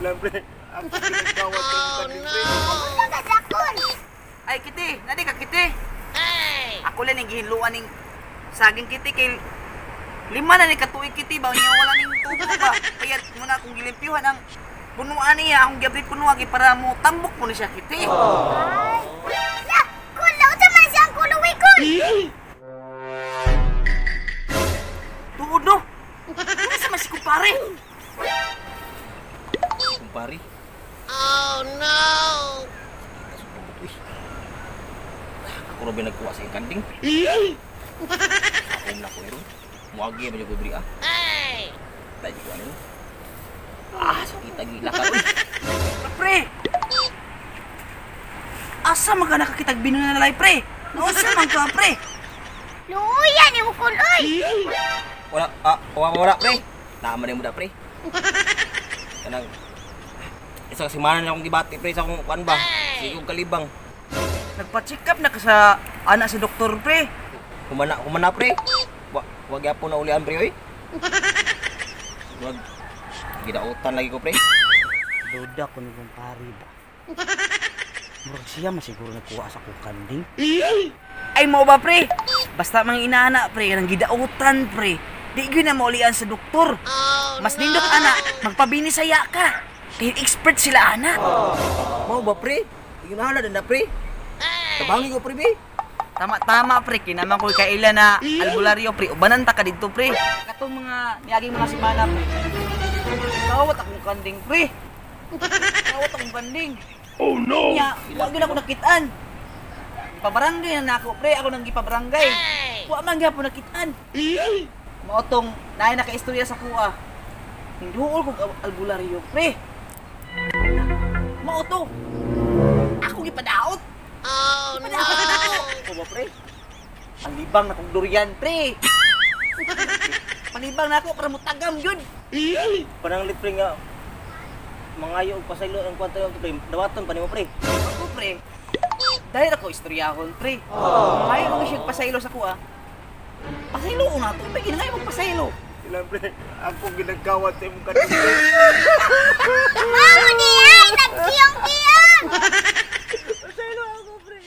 Ilan, pre? Ako ginagkawat sa imong kanding, pre. Unsa ka dakon? Ay, Kiti, nadi ka, Kiti. Ako lang ning gihinluan ning saging, Kiti, kay 5 na ni katuig, Kiti, ba niya wala ning tubo ba. Kaya mo na akong gilimpyuhan ang punuan niya, akong giabri punuan kay para mo tambok mo ni siya, Kiti. Ay. La, kul unsa man siya ang kuluwi kul? Tuod no. Ano sa man si kumpare? Kumpare. Oh no. Uy. Ako ra ba nagkuha sa kanding? Ako na ko ron. Muagi ba jud ko diri ah. Dai ko ano. Ah, sakit gila ka uy. Pre. Asa man ka nakakitag bino na lalay, pre? Naunsa man ka, pre? Luya ni mo kul oy. Wala ah, wala wala pre. Naman mo da, pre. Kanang isa ka semana na akong gibati, pre, sa akong kuan ba. Sige kong kalibang. Nagpa-check up na ka sa anak sa doktor, pre. Humana humana, pre. Wa wa gyapon na ulian, pre, oy. Wag gidautan lagi ko, pre. Duda ko ni kumpare ba. Murag siya masiguro nagkuha sa akong kanding. Ay mo ba, pre? Basta mang inaana, pre, kanang gidautan, pre. Di gyud na maulian sa doktor. Mas nindot ana, magpabinisaya ka. Kay expert sila ana. Mao ba, pre? Ginhala na pre. Tabangi ko, pre, be. Tama-tama, pre, kinaman ko kaila na albularyo, pre. Ubanan ta ka didto, pre. Katong mga niaging mga semana, pre. Kawat akong kanding, pre. Kawat akong kanding. Oh no. Nya, wa gyud ako nakitaan. Gipabarangay na nako, pre, ako nang gipabarangay. Wa man gyapon nakitaan. Mao tong naay nakaistorya sa kuha. Hinduol kog albularyo, pre. Mao to. Ako gipadaot. Oh no. Mao ba, pre? Panlibang na kong durian, pre. Panlibang na ako para mutagam gyud. Pananglit, pre, nga mangayo og pasaylo ang kwarta yung pre. Dawaton pa nimo, pre. Ako, pre. Dahil ako istoryahon, pre. Ayaw mo siya pasaylo sa kuha. Pasaylo ko na to, pre. Ginangay mo pasaylo. Ilan, pre? Ako ginagkawat sa imong kanding, pre. Mao ni ay nagkiyong-kiyong. Pasaylo ako, pre.